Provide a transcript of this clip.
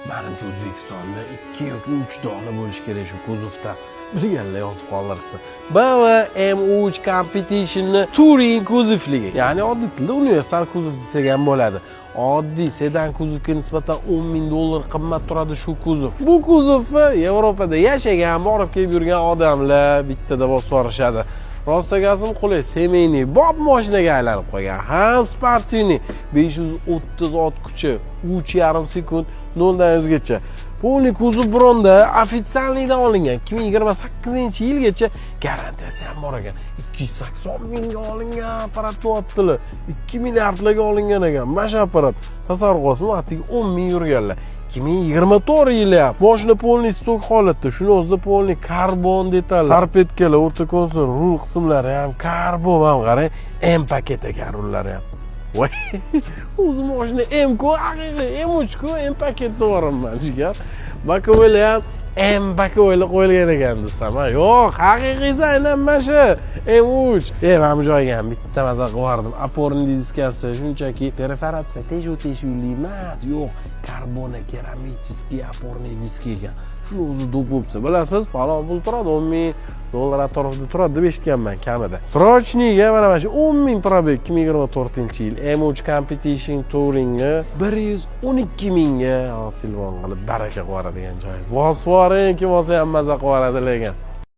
Manimcha, O'zbekistonda ikki yoki uch dona bo'lishi kerak shu kuzovda. Bilganlar yozib qoldirsin. BMW M3 Competitionni Touring kuzovligi, ya'ni oddiy tilda universal kuzov desak ham bo'ladi. Oddiy sedan kuzovga nisbatan 10 ming dollar qimmat turadi shu kuzov. Bu kuzovni Yevropada yashagan, borib kelib yurgan odamlar bittada bosib yuborishadi. Rostagazim qulay, семейный bob moshinaga aylanib qolgan. Ham спортивный, 530 ot kuchi, 3,5 sekund 0 dan 100 gacha. Полный kuzov бронь da, официальный dan olingan. 2028 yilgacha garantiyasi ham bor ekan. 280 mingga olingan apparat deyaptilar. 2 milliardlarga olingan ekan mana shu apparat. Tasavvur qilsin, atigi 10 ming yurganlar. 2024 yili ham moshina полный stock holatda. Shuni o'zida полный karbon detallar, торпедка lar, o'rta konsol, rul qismlari ham karbon. Ham qarang, M paket ekan rullari ham. Voy, o'zi moshina M ku, haqiqiy M3 ku, M paket deyorimman, jigar. Боковой lar ham M боковой lar qo'yilgan ekan desam, ha, yo'q, haqiqiysi aynan mana shu M3. Mana bu joyga ham bitta maza qilib yubordim. Опорный diskasi shunchaki perforatsiya, teshuv teshuvli emas, yo'q, карбоно-керамический опорный disk ekan. Shuni o'zi do'p bo'libsa, bilasiz, falon pul turadi, 10 ming dollar atrofida turadi deb eshitganman kamida. Срочный ga mana shu 10 ming пробег, 2024 yil M3 Competition Touringni 112 mingga telefon qilib baraka qilib yuboradigan joy. Bosib yuboring, kim olsa ham maza qilib yuboradi lekin.